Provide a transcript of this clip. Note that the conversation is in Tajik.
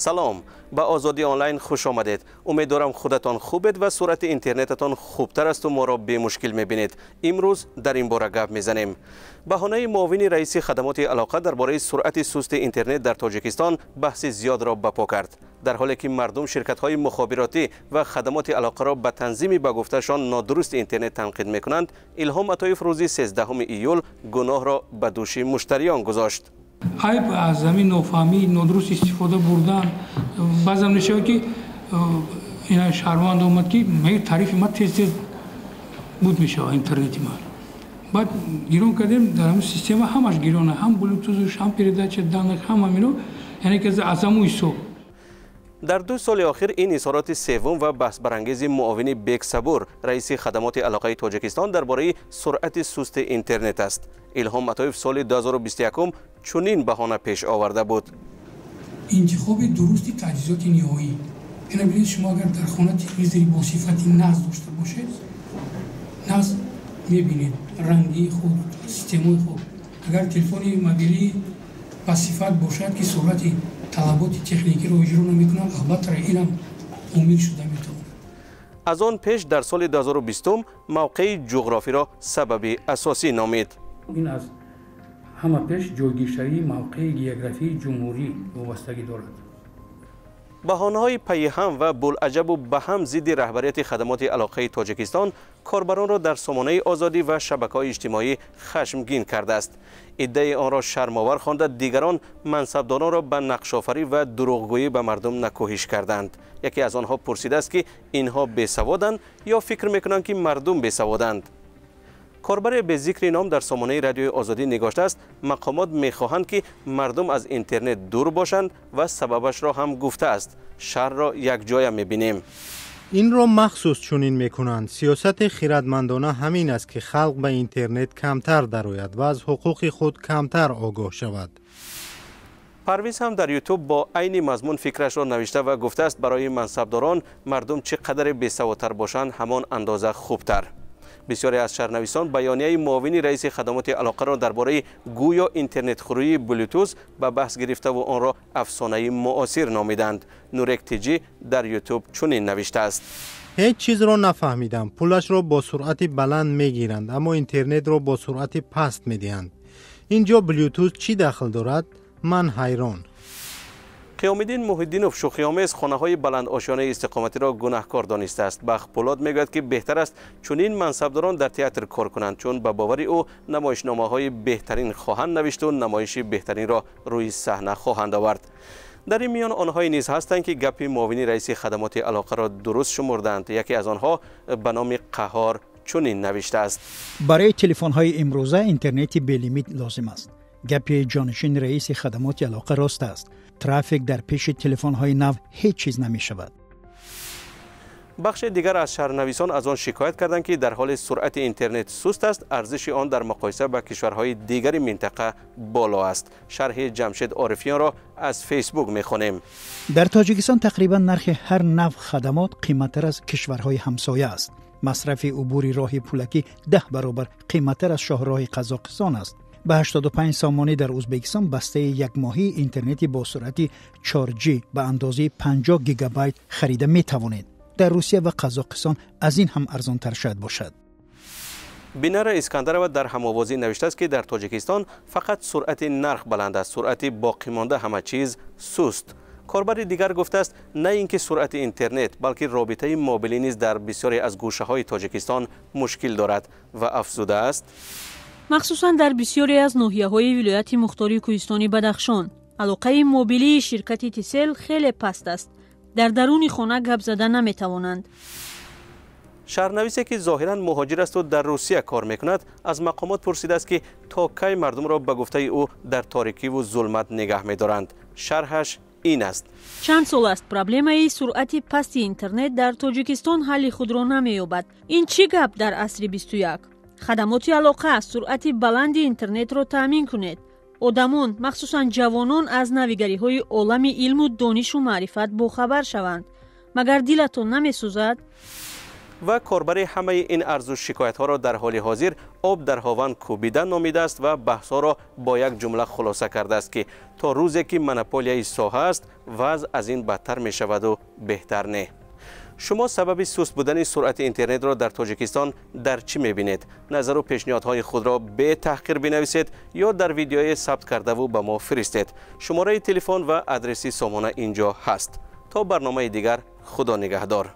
Салом, ба Озодӣ Онлайн хуш омадед. Умед дорам, худатон хубед ва суръати интернетатон хубтар асту моро бемушкил мебинед. Имрӯз дар ин бора гап мезанем. Баҳонаи муовини раиси хадамоти алоқа дар бораи суръати сусти интернет дар Тоҷикистон баҳси зиёдро ба по кард. Дар ҳоле ки мардум ширкатҳои мухобиротӣ ва хадамоти алоқаро ба танзими, ба гуфташон, нодурусти интернет танқид мекунанд, Илҳом Атоев рӯзи 13 июл гуноҳро ба дӯши муштариён гузошт. Айб аз ҳамин нофаҳмӣ, нодуруст истифода бурдан. Баъзан мешавад, ки ина шаҳрванд омад, ки тарифи ма тез тез буд мешавад, интернети ма. Баъд гирон кардем. Дар ҳамин система ҳамаш гирона, ҳам блютузш, ҳам передача данных, ҳам ҳамино, яъне ки аз ҳамун ҳисоб. Дар 2 соли охир ин изҳороти севум ва баҳсбарангези муовини Бек Сабур, раиси хадамоти алоқаи Тоҷикистон, дар бораи суръати сусти интернет аст. Илҳом Атоев соли 2021 чунин баҳона пеш оварда буд. Интихоби дурусти таҷҳизоти ниҳоӣ. Ина бинед, шумо агар дар хона телевизори бо сифати нағз дошта бошед, нағз мебинед, ранги худ, системаи худ. Агар телефони мобилӣ ба сифат бошад, ки суръати талаботи техникиро иҷро намекунад, албатта, инам омил шуда метавонад. Аз он пеш, дар соли 2020, мавқеи ҷуғрофиро сабаби асосӣ номид. Ин аз ҳама пеш ҷойгиршавии мавқеи географии ҷумҳурӣ вобастагӣ дорад. Баҳонаҳои пайҳам ва булаҷабу ба ҳам зидди раҳбарияти хадамоти алоқаи Тоҷикистон корбаронро дар сомонаи Озодӣ ва шабакаҳои иҷтимоӣ хашмгин кардааст. Иддаи онро шармовар хонда, дигарон мансабдоронро ба нақшофарӣ ва дурӯғгӯӣ ба мардум накӯҳиш карданд. Яке аз онҳо пурсидааст, ки инҳо бесаводанд ё фикр мекунанд, ки мардум бесаводанд. Корбаре бе зикри ном дар сомонаи Радиои Озодӣ нигоштааст: мақомот мехоҳанд, ки мардум аз интернет дур бошанд, ва сабабашро ҳам гуфтааст. Шарҳро якҷоя мебинем. Инро махсус чунин мекунанд. Сиёсати хирадмандона ҳамин аст, ки халқ ба интернет камтар дарояд ва аз ҳуқуқи худ камтар огоҳ шавад. Парвиз ҳам дар Ютуб бо айни мазмун фикрашро навишта ва гуфтааст: барои мансабдорон мардум чӣ қадаре бесаводтар бошанд, ҳамон андоза хубтар. Бисёре аз шарҳнависон баёнияи муовини раиси хадамоти алоқаро дар бораи гӯё интернетхӯрии блютуз ба баҳс гирифтаву онро афсонаи муосир номиданд. Нурек Тиҷӣ дар Ютуб чунин навиштааст: Ҳеҷ чизро нафаҳмидам. Пулашро бо суръати баланд мегиранд, аммо интернетро бо суръати паст медиҳанд. Ин ҷо блютуз чӣ дахл дорад? Ман ҳайрон. Қиёмиддин Муҳиддинов шӯхиомез хонаҳои баландошёнаи истиқоматиро гунаҳкор донистааст. Бахтпулод мегӯяд, ки беҳтар аст чунин мансабдорон дар театр кор кунанд, чун ба бовари ӯ намоишномаҳои беҳтарин хоҳанд навишту намоиши беҳтаринро рӯи саҳна хоҳанд овард. Дар ин миён онҳое низ ҳастанд, ки гапи муовини раиси хадамоти алоқаро дуруст шумурданд. Яке аз онҳо ба номи Қаҳор чунин навиштааст: Барои телефонҳои имрӯза интернети белимит лозим аст. Гапи ҷонишини раиси хадамоти алоқа рост аст. Трафик дар пеши телефонҳои нав ҳеҷ чиз намешавад. Бахши дигар аз шарҳнависон аз он шикоят карданд, ки дар ҳоли суръати интернет суст аст, арзиши он дар муқоиса ба кишварҳои дигари минтақа боло аст. Шарҳи Ҷамшед Орифиёнро аз Фейсбук мехонем. Дар Тоҷикистон тақрибан нархи ҳар навъ хадамот қиматтар аз кишварҳои ҳамсоя аст. Масрафи убури роҳи пулакӣ 10 баробар қиматтар аз шоҳроҳи Қазоқистон аст. Ба 85 сомонӣ дар Ӯзбекистон бастаи якмоҳии интернети бо суръати 4G ба андозаи 50 гигабайт харида метавонед. Дар Русия ва Қазоқистон аз ин ҳам арзонтар шояд бошад. Бинара Искандарова дар ҳамовозӣ навиштааст, ки дар Тоҷикистон фақат суръати нарх баланд аст, суръати боқимонда ҳама чиз суст. Корбари дигар гуфтааст, на ин ки суръати интернет, балки робитаи мобилӣ низ дар бисёре аз гӯшаҳои Тоҷикистон мушкил дорад ва афзудааст: Махсусан дар бисёре аз ноҳияҳои вилояти мухтори кӯҳистони Бадахшон алоқаи мобилии ширкати Тисел хеле паст аст. Дар даруни хона гап зада наметавонанд. Шарҳнависе, ки зоҳиран муҳоҷир асту дар Русия кор мекунад, аз мақомот пурсидааст, ки то кай мардумро, ба гуфтаи ӯ, дар торикиву зулмат нигаҳ медоранд. Шарҳаш ин аст: Чанд сол аст, проблемаи суръати пасти интернет дар Тоҷикистон ҳалли худро намеёбад. Ин чӣ гап? Дар асри 21 хадамоти алоқа суръати баланди интернетро таъмин кунед. Одамон, махсусан ҷавонон, аз навигариҳои олами илму донишу маърифат бохабар шаванд. Магар дилатон намесӯзад? Ва корбари ҳамаи ин арзу шикоятҳоро дар ҳоли ҳозир об дар ҳован кӯбида номидааст ва баҳсҳоро бо як ҷумла хулоса кардааст, ки то рӯзе ки монополияи соҳа аст, вазъ аз ин бадтар мешаваду беҳтар не. Шумо сабаби суст будани суръати интернетро дар Тоҷикистон дар чӣ мебинед? Назару пешниҳодҳои худро бетаҳқир бинависед ё дар видеое сабт кардаву ба мо фиристед. Шумораи телефон ва адреси сомона ин ҷо ҳаст. То барномаи дигар, Худо нигаҳдор.